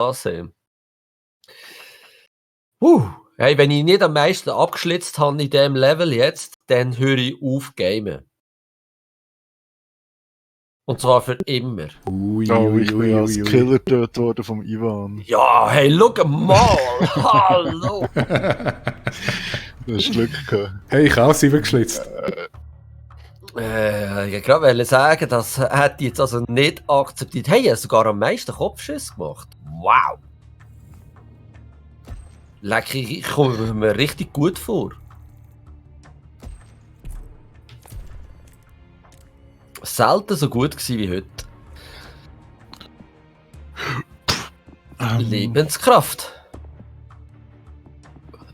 ansehen. Hey, wenn ich nicht am meisten abgeschlitzt habe in diesem Level jetzt, dann höre ich auf gamen. Und zwar für immer. Ich bin als Killer getötet worden vom Ivan. Ja, hey, schau mal! Hallo! Du hast Glück gehabt. Hey, ich habe auch 7 geschlitzt. Ich wollte sagen, das hätte ich jetzt also nicht akzeptiert. Hey, ich habe sogar am meisten Kopfschüsse gemacht. Wow! Leck, ich komme mir richtig gut vor. Selten so gut gewesen wie heute. Lebenskraft.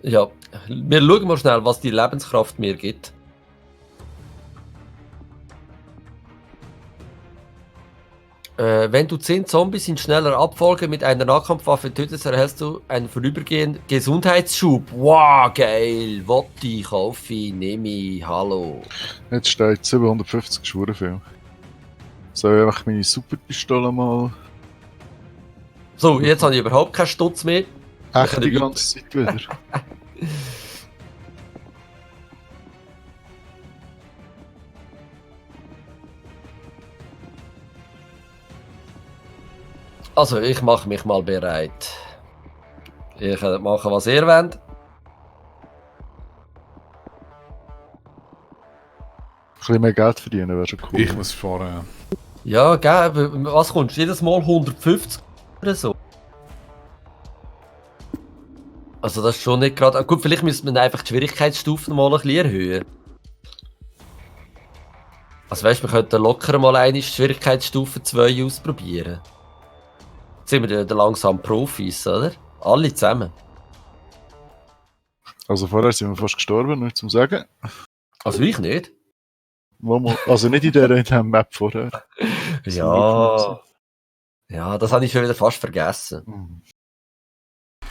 Ja, wir schauen mal schnell, was die Lebenskraft mir gibt. Wenn du 10 Zombies in schneller Abfolge mit einer Nahkampfwaffe tötest, erhältst du einen vorübergehenden Gesundheitsschub. Wow, geil! Wotti, kaufe, nehme ich, hallo. Jetzt steht 750 Schwuren viel. Soll ich einfach meine Superpistole mal... So, jetzt habe ich überhaupt keinen Stutz mehr. Echt die ganze Zeit wieder. Also, ich mache mich mal bereit. Ihr könnt machen, was ihr wollt. Ein bisschen mehr Geld verdienen wäre schon cool. Ich muss sparen, Ja, gell, was kommst du? Jedes Mal 150 oder so? Also das ist schon nicht gerade... Gut, vielleicht müsste man einfach die Schwierigkeitsstufen mal ein bisschen erhöhen. Also weißt du, wir könnten locker mal eine Schwierigkeitsstufe 2 ausprobieren. Jetzt sind wir dann langsam Profis, oder? Alle zusammen. Also vorher sind wir fast gestorben, nicht zum Sagen. Also ich nicht. Also nicht in dieser Map vorher. Ja. Ja, das habe ich schon wieder fast vergessen.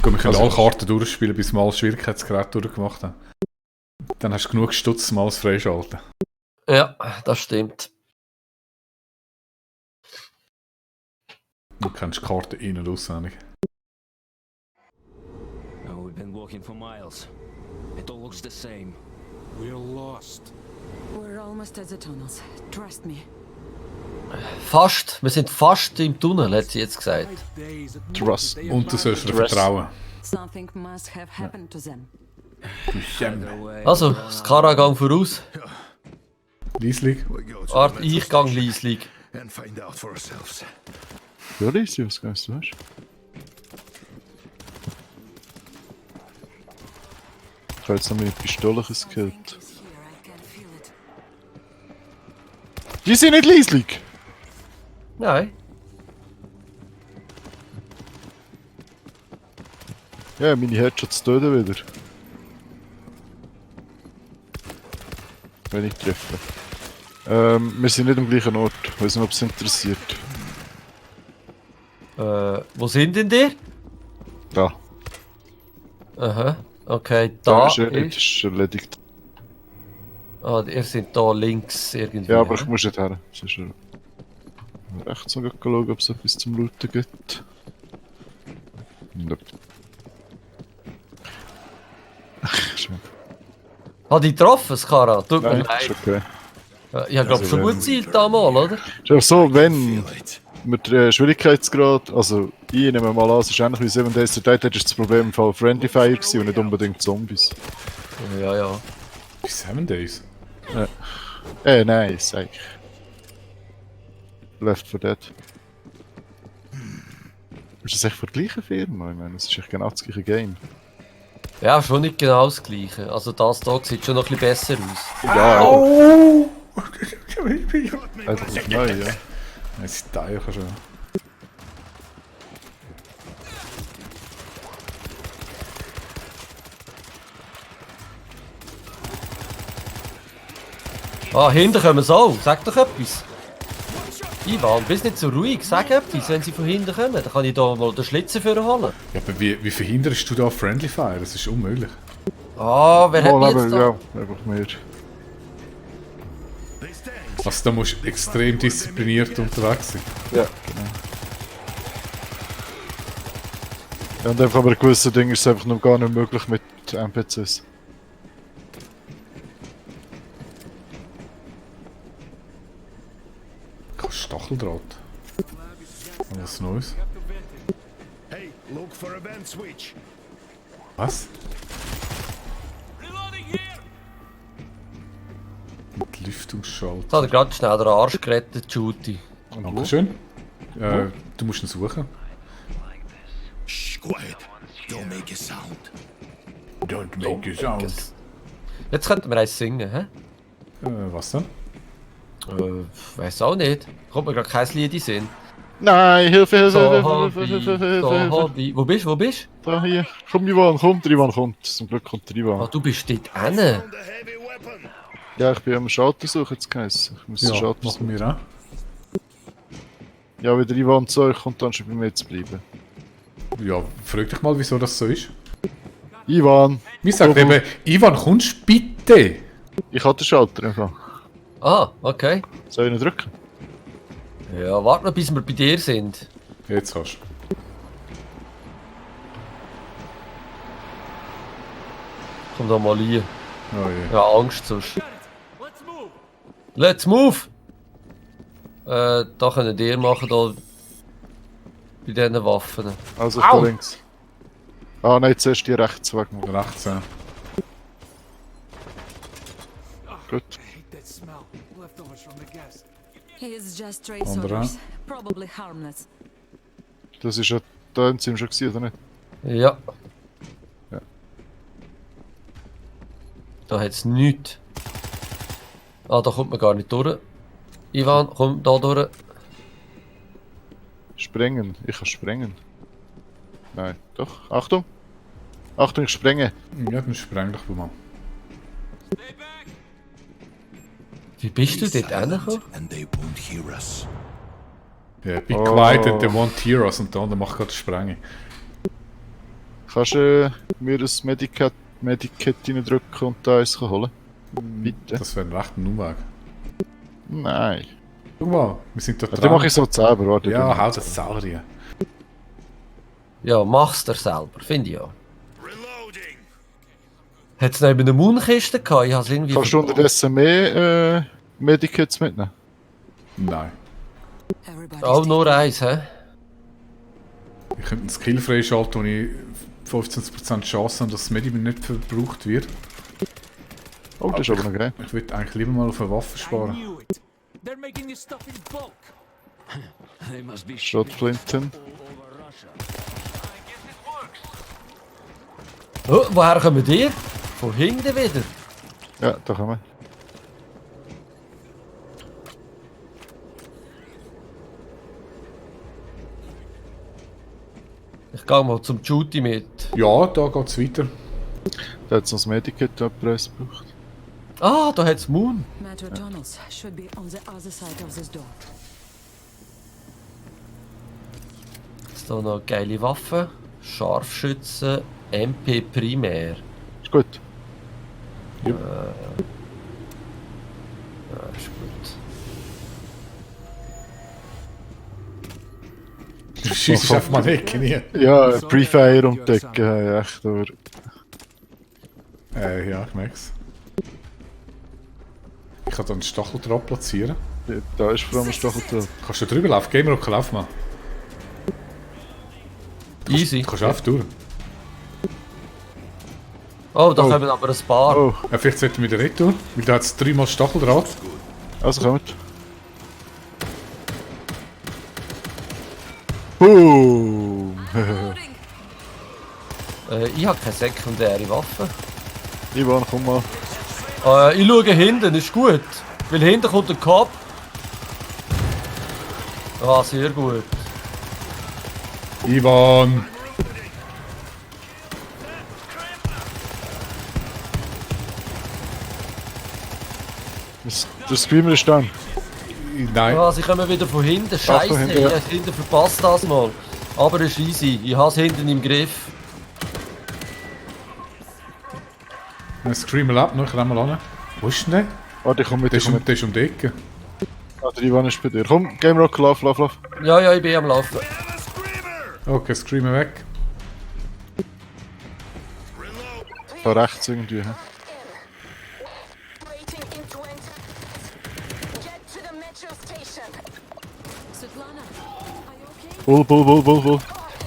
Gut, wir können alle Karten durchspielen, bis wir mal das Schwierigkeitsgerät durchgemacht haben. Dann hast du genug Stutz, mal alles freischalten. Ja, das stimmt. Du kennst die Karten in- und auswendig. Oh, we've been walking for miles. It all looks the same. We're lost. We're almost at the tunnels. Trust me. Fast. Wir sind fast im Tunnel, hat sie jetzt gesagt. Trust. Und du sollst dir vertrauen. Something must have happened to them. Also, Skara gang voraus. Lieslig. Warte, ich gang leislich. And find out for ourselves. Ja, Lisi, was kannst du hast? Ich habe jetzt noch meine Pistole gekillt. Here, I can feel it. Die sind nicht leislich! Nein. Ja, meine Headshots töten wieder. Wenn ich treffe. Wir sind nicht am gleichen Ort. Ich weiß nicht, ob es interessiert. Wo sind denn die? Da. Aha. Okay, Da da ist ist erledigt. Ah, ihr seid da links irgendwie. Ja, aber ich muss nicht her. Es ist rechts noch schauen, ob es etwas zum Looten gibt. Nope. Hat die getroffen, Skara? Tut mir Nein, leid. ist okay. Ich habe glaube schon gut gezielt damals, oder? Ist auch so, wenn wir den Schwierigkeitsgrad, also ich nehme mal an, es ist ähnlich wie 7 Days to Die, hättest du das Problem im Fall Friendly Fire gewesen und nicht unbedingt Zombies. Ja, ja. 7 Days. Nein, sag ich. Left 4 Dead. Ist das echt von der gleichen Firma? Ich meine, es ist echt genau das gleiche Game. Ja, schon nicht genau das gleiche. Also das hier sieht schon noch ein bisschen besser aus. Ja, einfach neu, ja. Das ist Teil schon. Ah, hinten kommen sie auch. Sag doch etwas. Ivan, bist nicht so ruhig. Sag etwas, wenn sie von hinten kommen. Dann kann ich da mal den Schlitzer für holen. Ja, aber wie verhinderst du da Friendly Fire? Das ist unmöglich. Ah, wer hat mich jetzt da... Ja, einfach mehr. Also da musst du extrem diszipliniert unterwegs sein. Ja, genau. Ja, und einfach aber gewisse Dinge ist es einfach noch gar nicht möglich mit NPCs. Stacheldraht. Was Neues? Hey, look for a vent switch. Was? Mit Lüftungsschalter. Jetzt hat er gerade schnell den Arsch gerettet, Judy. Dankeschön. Du musst ihn suchen. Shh, quiet. Don't make a sound. Don't make a sound. Jetzt könnten wir eins singen, hä? Was denn? Weiß auch nicht. Kommt mir gerade kein Lied in den Sinn. Nein, Hilfe, Hilfe, So Hilfe, Hobby, Hilfe, Hilfe, Hilfe, so Hilfe. Hobby. Wo bist du? Wo bist Da hier. Komm, Ivan, komm, der Ivan kommt. Zum Glück kommt der du? Ivan. Ah, du bist dort hinten. Found a heavy weapon. Ja, ich bin am Schalter suchen, jetzt geheißen. Ich muss den Ja, Schalter machen suchen. wir auch. Ja, wenn der Ivan zu euch kommt, dann schon bei mir zu bleiben. Ja, frag dich mal, wieso das so ist. Ivan! Wir sagen Oh, eben, Ivan, kommst du bitte? Ich hatte den Schalter einfach. Ah, okay. Soll ich ihn drücken? Ja, warte noch, bis wir bei dir sind. Jetzt hast Komm da mal rein. du. Oh je. Ja, Angst sonst. Let's move! Da können ihr machen, da bei diesen Waffen. Also ich Au! da links. Ah nein, zuerst die rechts weg. Rechts, ja. Gut. That smell. Leftovers from the gas. He is just trace Andere. odors. Probably harmless. Das ist ja da im Zimmer schon gewesen, oder nicht? Ja. Ja. Da hat es nichts. Ah, da kommt man gar nicht durch. Ivan, komm da durch. Sprengen. Ich kann sprengen. Nein, doch. Achtung! Achtung, ich sprenge! Ja, dann spreng dich mal. Wie bist du dort hingekommen? And they won't hear us. Ja, be Oh. quiet and they won't hear us und der andere macht gerade Sprenge. Kannst du mir das Medikett reindrücken und da eins holen? Bitte? Das wäre ein rechter Umweg. Nein. Guck mal, wir sind da Ja, dran. dann mache ich so selber, warte. Ja, hau das selber rein. Ja, mach's dir selber, finde ich ja. Reloading. Hat es noch eben eine Moonkiste gehabt? Ich habe es irgendwie Kannst du verpasst. unterdessen mehr Medikits mitnehmen? Nein. Everybody's Auch nur eins, hä? Ich könnte einen Skill freischalten, wo ich 15% Chance habe, dass das Medikament nicht verbraucht wird. Oh, das ist aber noch geil. Ich würde eigentlich lieber mal auf eine Waffe sparen. knew it. They're making this stuff in bulk. They must be Schrotflinten. Oh, woher kommen die? Von hinten wieder? Ja, da kommen wir. Ich gehe mal zum Judy mit. Ja, da geht's weiter. Da hat es noch das Medikit, das jemand braucht. Ah, da hat es Moon. Metro tunnels should be on the other side of this door. Jetzt hier noch geile Waffen. Scharfschützen, MP Primär. Ist gut. Ja, ist gut. Du schießt einfach mal nicht, nie. Ja, Pre-Fire umdecken, ja, echt, aber... Ja, ich merk's. Ich kann da einen Stacheldraht platzieren. Da ist vor allem ein Stacheldraht. Kannst du drüber laufen? Gamer Rock, lauf mal. Easy. Du kannst einfach durch. Oh, da Oh. kommen aber ein paar. Oh, Vielleicht sollten wir wieder nicht tun, weil da hat es 3-mal Stacheldraht. also kommt. Boom! Ich habe keine sekundäre Waffe. Ivan, komm mal. Ich schaue hinten, ist gut. Weil hinten kommt ein Cop. Ah, sehr gut. Ivan! Der Screamer ist dann. Nein, Ah, sie kommen wieder von hinten. Scheiße, von hinten, ich ja. habe hinten verpasst das mal. Aber es ist easy. Ich habe es hinten im Griff. ein Screamer lebt noch, ich renn mal an. Wo ist denn der? Warte, ich komm mit, Der ich ist, komm um, mit. der ist um die Ecke. Ah, der Ivan ist bei dir. Komm, Game Rock, lauf. Ja, ich bin am Laufen. Okay, Screamer weg. Da rechts irgendwie. Hä? Waiting in 20. Get to the metro station. Svetlana, are you okay? Bull.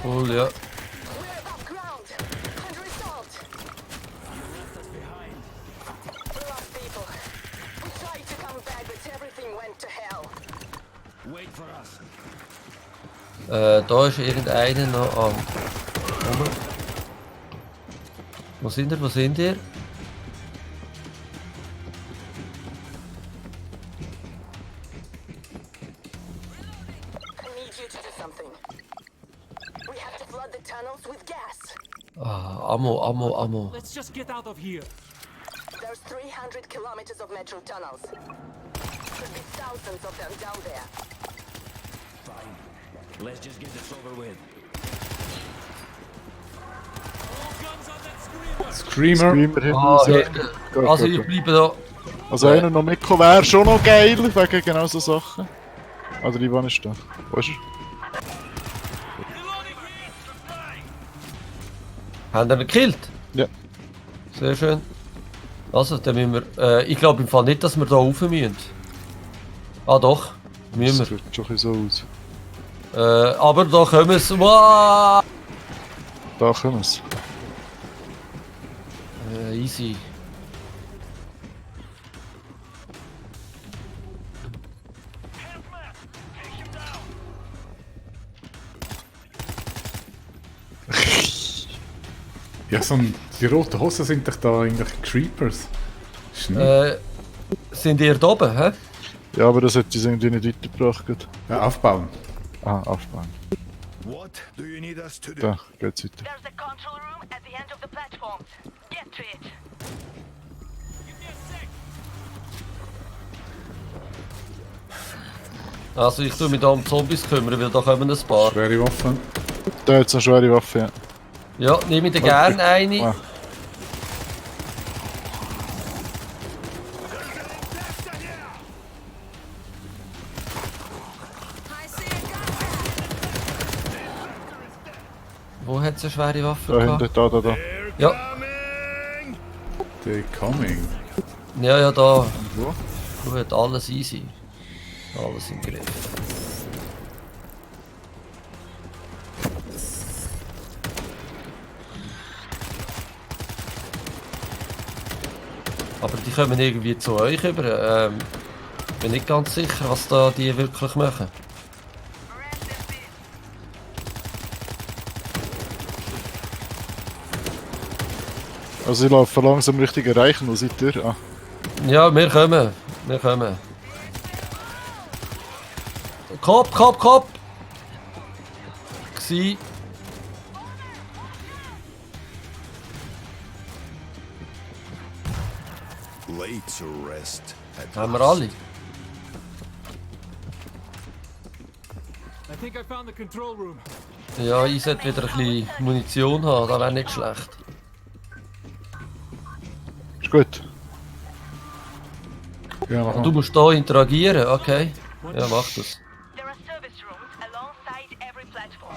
Cool, ja. We're above ground. And result. Lost people. We tried to come back, but everything went to hell. Wait for us. Da ist irgendeiner noch am... Wo sind ihr? Wo sind ihr? I need you to do something. We have to flood the tunnels with gas. Ah, Ammo. Let's just get out of here. There's 300 kilometers of metro tunnels. Could be thousands of them down there. Fine. Let's just get this over with. Screamer. Screamer hinten Ah, raus. Ja. hinten. Also ich bleibe da. Also einer noch mitkommen wäre schon noch geil, wegen genau so Sachen. Ah, der Ivan ist da. Wo ist er? Haben wir ihn gekillt? Ja. Sehr schön. Also, dann müssen wir... ich glaube im Fall nicht, dass wir da rauf müssen. Ah doch, müssen Das wir. sieht schon ein bisschen so aus. Aber da können wir es... Wow! Da können wir es. Easy. Ja, die roten Hosen sind doch da eigentlich Creepers. Ist nicht. Sind ihr da oben, hä? Ja, aber das hat uns irgendwie nicht weitergebracht. Gerade. Ja, aufbauen. Ah, aufbauen. What do you need us to do? Da geht's weiter. There's a control room at the end of the platform. Get to it. Also ich tue mich da um die Zombies kümmern, weil da kommen ein paar. Schwere Waffen. Da hat es eine schwere Waffe, ja. Ja, nehme ich dir gerne eine. Ah. I see a gun. Wo hat es eine schwere Waffe Da gehabt? hinten, da. Ja, They coming. ja, da. Wo? Gut, alles easy. Alles im Griff. Aber die kommen irgendwie zu euch über. Bin nicht ganz sicher, was da die wirklich machen. Also ich laufe langsam Richtung Erreichen, wo seid ihr? Ah, Ja, wir kommen. Wir kommen. Kopf! Gsi. Late to rest. Haben wir alle? I think I found the control room. Ja, ich sollte wieder ein bisschen Munition haben, das wäre nicht schlecht. ist gut. Ja, mach Und du mal. musst hier interagieren, okay? Ja, mach das. There are service rooms alongside every platform.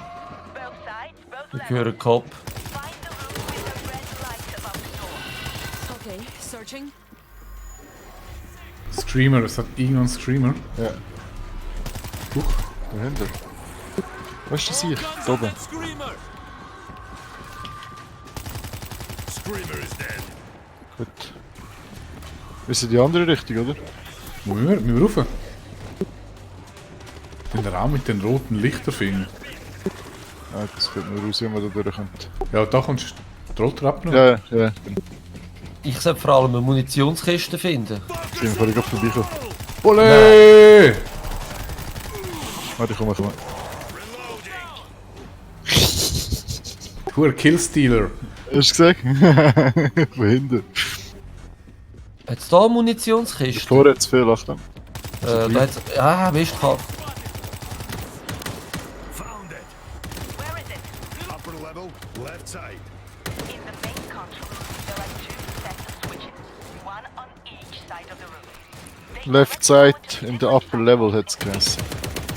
Both sides, both Ich levels. höre Kopf. Find the room with the red light above the door. Okay, searching. Screamer, es hat irgendeinen Screamer. Ja. Da hinten. Was ist das hier? Da oben. Screamer! Screamer is dead. Gut. Wir sind in die andere Richtung, oder? Wo müssen wir rauf? Den Raum mit den roten Lichtern finden. Ja, das könnte man raus, wenn man da durchkommt. Ja, da kommst du die Rolltreppe noch. Ja. Ich sollte vor allem eine Munitionskiste finden. Ich bin vorhin gerade vorbeigekommen. Ole! Warte, komm. Hoher Killstealer. Hast du gesehen? Von hinten. Hat es da eine Munitionskiste? Tor hat zu viel, Achtung. Da hat's... Ah, Mist gehabt. Found it. Where is it? Upper level, left side. In the main control room, there are two sets of switches. One on each side of the room. They Left side in the upper level hat es geheißen.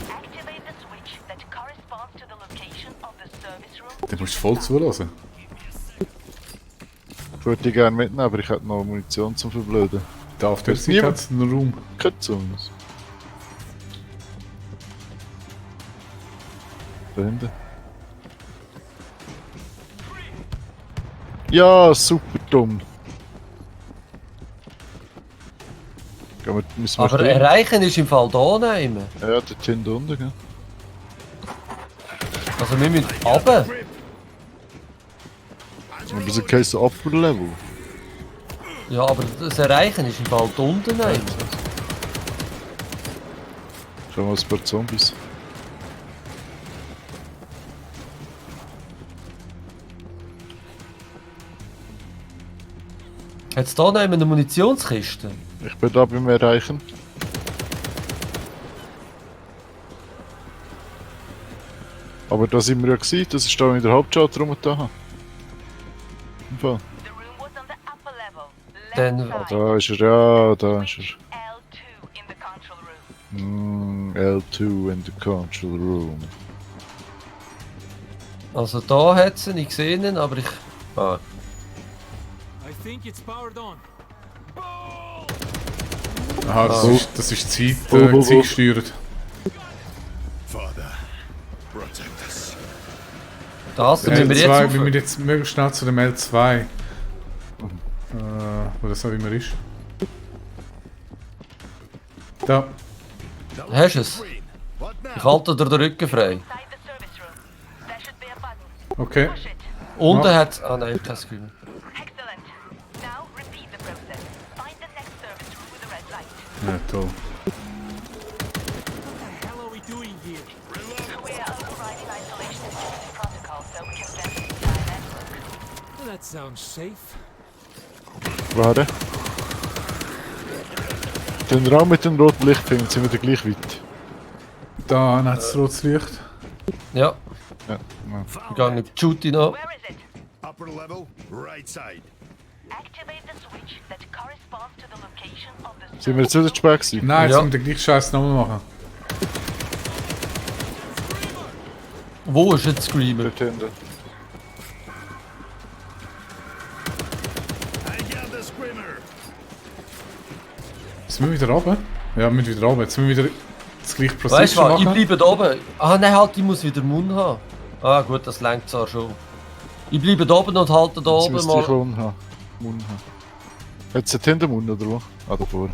activate the switch that corresponds to the location of the service room. Den musst du voll zulassen. Würde ich gerne mitnehmen, aber ich hätte noch Munition zum Verblöden. Da auf der Ist Seite niemand? hat es einen Raum. Keine Zunge. Da hinten. Ja, super dumm. Müssen wir Aber stehen? erreichen ist im Fall da nehmen. Ja, dort hinten unten, gell? Also wir müssen runter. Aber das ist kein so Upper Level. Ja, aber das Erreichen ist im Fall da unten nehmen. Schau mal ein paar Zombies. Hat es da nehmen eine Munitionskiste? Ich bin da beim Erreichen. Aber da sind wir ja gewesen, das ist da in der Hauptstadt rum und da. Im Fall. The room was on the upper level. Then- Left side. Da ist er, ja, da ist er. L2 in the control room. L2 in the control room. Also da hat es nicht gesehen, aber ich... Ah. I think it's powered on. Aha, das ist Zeit, Oh. zeitgesteuert. Father, protect us. Das müssen wir L2, jetzt wir auf. müssen jetzt möglichst schnell zu dem L2. Wo das auch immer ist. Da. Hast du es? What now? Ich halte dir den Rücken frei. Inside the service room. There should be a button. Okay. Push it. Unten Ja. hat es... Ah nein, kein Gefühl. Excellent. Now repeat the process. Find the next service room with the red light. Ja, toll. What the hell are we doing here? We are overriding isolation and security protocol so we can get the entire network. That sounds safe. Warte. Den Raum mit dem roten Licht finden, sind wir da gleich weit. Da hat es rotes Licht. Ja, Ja, ja. ich gehe mit Judy noch. Where is it? Upper level, right side. Activate the switch that corresponds to the location of the Sind wir jetzt wieder zu spät gewesen? Nein, jetzt Ja. müssen wir den gleichen Scheiß nochmal machen. Wo ist jetzt Screamer? Dort hinten. I got the screamer. Jetzt müssen wir wieder runter. Ja, wir müssen wieder runter. Jetzt müssen wir wieder das gleiche Weißt du Prozedure was, ich machen. bleibe da oben. Ah nein, halt, ich muss wieder Mund haben. Ah gut, das lenkt zwar schon. Ich bleibe da oben und halte da Jetzt oben müsste ich mal. Mund haben. Mund haben. Jetzt dort hinten Mund oder wo? Ah, davor.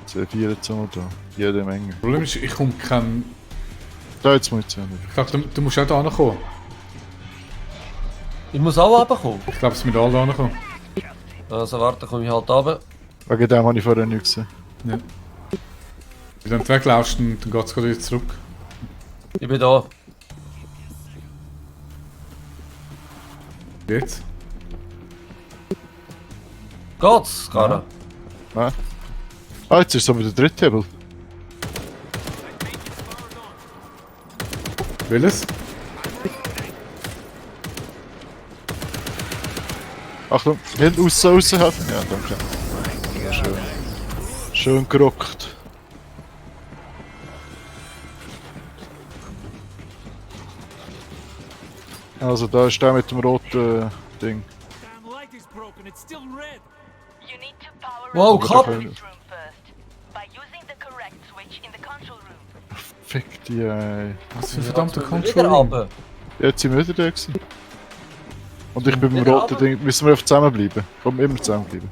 C4 jetzt auch noch da. Jede Menge. Das Problem ist, ich komme kein... Da jetzt muss ich sehen. Ich glaube, du musst auch da ankommen. Ich muss auch runterkommen. Ich glaube, es müssen alle da ankommen. Also warte, komme ich halt runter. Wegen dem habe ich vorher nicht gesehen. Ja. Wenn du weglaufst, dann geht es wieder zurück. Ich bin da. Jetzt? Geht's, Gara? Nein. Ah, jetzt ist es aber der dritte Hebel. Welches? Achtung, hinten aussen hat. Ja, danke. Ja, schön. Schön gerockt. Also da ist der mit dem roten Ding. Damn light is broken. It's still red. You need to power Wow, up the Kap! service room first. By using the correct switch in the control room. Fick die, ey. Was für ein verdammter Wieder Control. runter. Jetzt sind wir wieder da gewesen. Und ich bin beim Wieder roten runter. Ding. Müssen wir einfach zusammenbleiben? Komm, immer zusammenbleiben.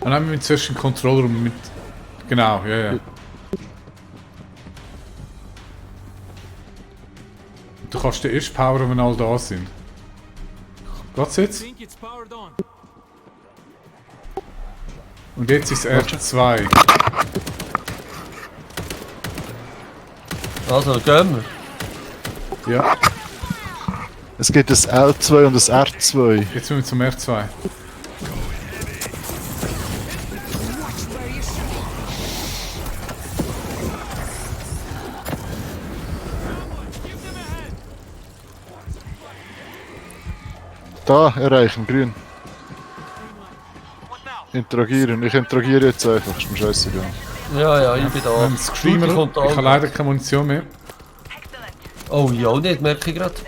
Ah nein, wir müssen zuerst in den Controlraum mit... Genau, ja, ja. Du kannst den erst powern, wenn alle da sind. Geht's I jetzt? think it's powered on. Und jetzt ist R2. Also, gehen wir. Ja, Es gibt das L2 und das R2. jetzt müssen wir zum R2. Da erreichen, grün. What now? Interagieren. Ich interagiere jetzt einfach, ist mir scheißegal. Ja, ich bin da. Wenn es Screamer... Judy kommt Ich habe da. leider keine Munition mehr. Excellent. Oh, ja, nicht, merke ich gerade. Find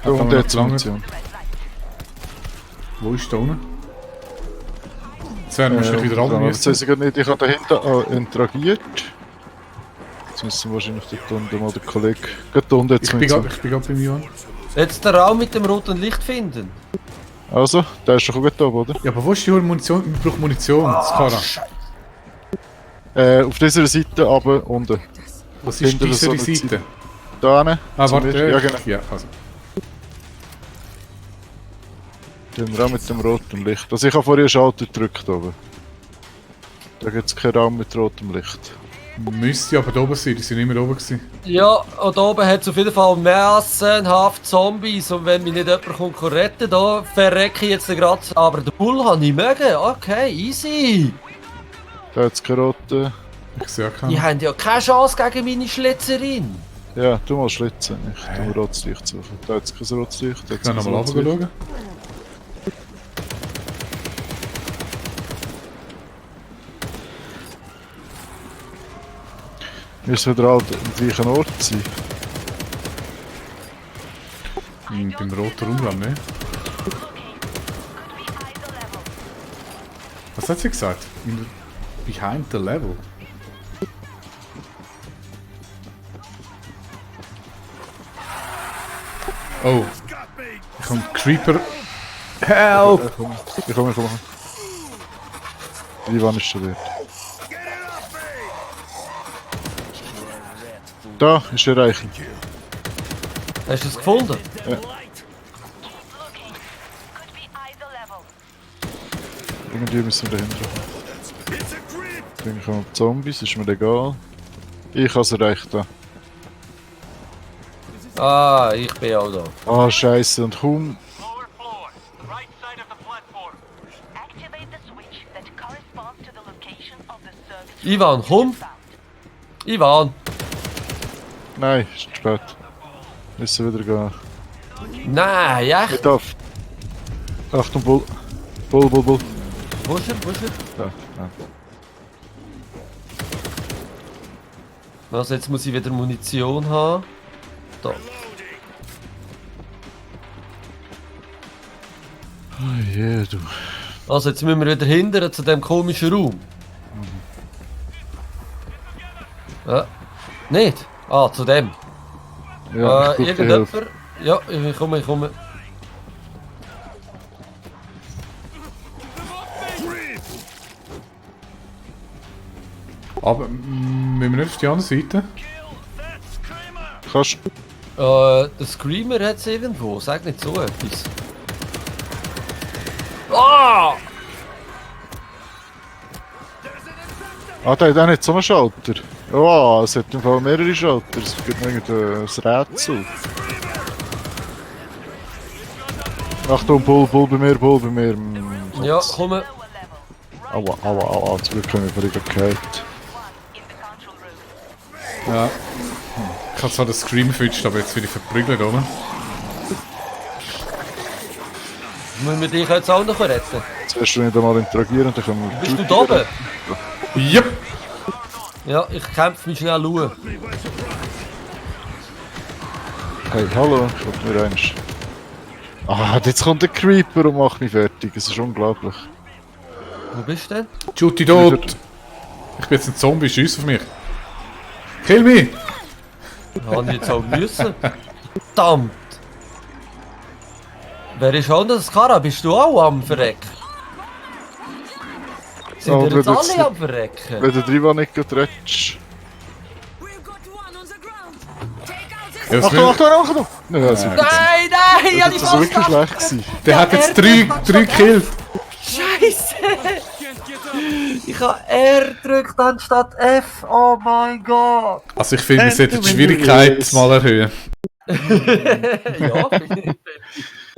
Da und aber noch jetzt lange. Munition. the red Wo ist der unten? Jetzt werden wir wahrscheinlich wieder runter Jetzt haben müssen. sie gerade nicht, ich habe dahinter interagiert. Jetzt müssen wir wahrscheinlich dort unten mal den Kollegen... Gerade unten jetzt Ich bin gerade bei Johann. Jetzt den Raum mit dem roten Licht finden. Also, der ist schon gut oben, oder? Ja, aber wo ist die Munition? Ich brauche Munition, Skara. Auf dieser Seite, aber unten. Was ist Hinter so diese einer Seite? Da hinten. Ah, zu warte. mir. Ja, genau. Ja, also. Den Raum mit dem roten Licht. Also ich habe vorher einen Schalter gedrückt oben. Da gibt es keinen Raum mit rotem Licht. Müsste aber da oben sein, die sind immer oben gewesen. Ja, und oben hat es auf jeden Fall massenhaft Zombies. Und wenn mich nicht jemand kommt retten, da verrecke ich jetzt gerade. Aber den Bull habe ich mögen. Okay, easy. Da hat es keinen roten... Ich sehe keinen. Die haben ja keine Chance gegen meine Schlitzerin. Ja, du mal schlitzen. Ich tu mal rotes Licht suchen. Da hat es kein rotes Licht. Da Ich hat's kann kein nochmal rotes Licht. runter schauen. Müssen wir halt am gleichen Ort sein. Beim roten Raumland, ne? Was hat sie gesagt? Behind the level. Oh. Ich komme Creeper. Help! Ich komme. Die Wand ist schon dort. Da ist erreicht. Hast du es gefunden? Looking. Could be either level. Irgendwie müssen wir dahinter kommen. Dann kommen Zombies, ist mir egal. Ich habe es erreicht da. Ah, ich bin auch da. Ah, scheiße, und kaum. Lower floor, right side of the platform. Activate the switch that corresponds to the location of the service. Ivan, komm! Found. Ivan! Nein, ist zu spät. Müssen wieder gehen. Nein, echt? Nicht auf. Achtung, Bull. Bull. Wo ist er? Da, ja. Also jetzt muss ich wieder Munition haben. Da. Oh je, du. Also jetzt müssen wir wieder hindern zu dem komischen Raum. Ja. Nicht? Ah, zu dem. Ja, ich brauche die Hilfe. Irgendjemand? Ja, ich komme. Aber müssen wir nicht auf die andere Seite? Kannst Der Screamer hat es irgendwo. Sag nicht so etwas. Ah! Ah, der hat auch nicht so einen Schalter. Oh, es hat im Fall mehrere Schalter. Es gibt noch irgendein Rätsel. Achtung, Bull bei mir. Ja, komme. Aua, zum Glück haben wir vorhin gehört. In the control room. Ja. Ich habe zwar den Scream gewünscht, aber jetzt bin ich verprügelt, oder? Müssen wir dich jetzt auch noch retten? Zuerst nicht einmal interagieren, dann können wir... Bist du da oben? Yep! Ja, ich kämpfe mich schnell schauen. Hey, hallo, ich wollte nur eins. Ah, jetzt kommt der Creeper und macht mich fertig. Es ist unglaublich. Wo bist du denn? Juti tot! Ich bin jetzt ein Zombie, schiess auf mich! Kill me! Habe ich jetzt auch müssen. Verdammt! Wer ist auch das Kara? Bist du auch am Verrecken? Sind Oh, wir jetzt wenn du jetzt alle am Verrecken? Wenn du drüber nicht rettest... We've got one on the ground. Take out this. Ja, was Achtung! Nein, das ist Nein, ich hab die das so wirklich falsch schlecht gewesen. Der hat jetzt drei gekillt! Scheiße! Ich habe R gedrückt anstatt F. Oh mein Gott! Also ich finde, wir sollten die Schwierigkeit mal erhöhen. Ja,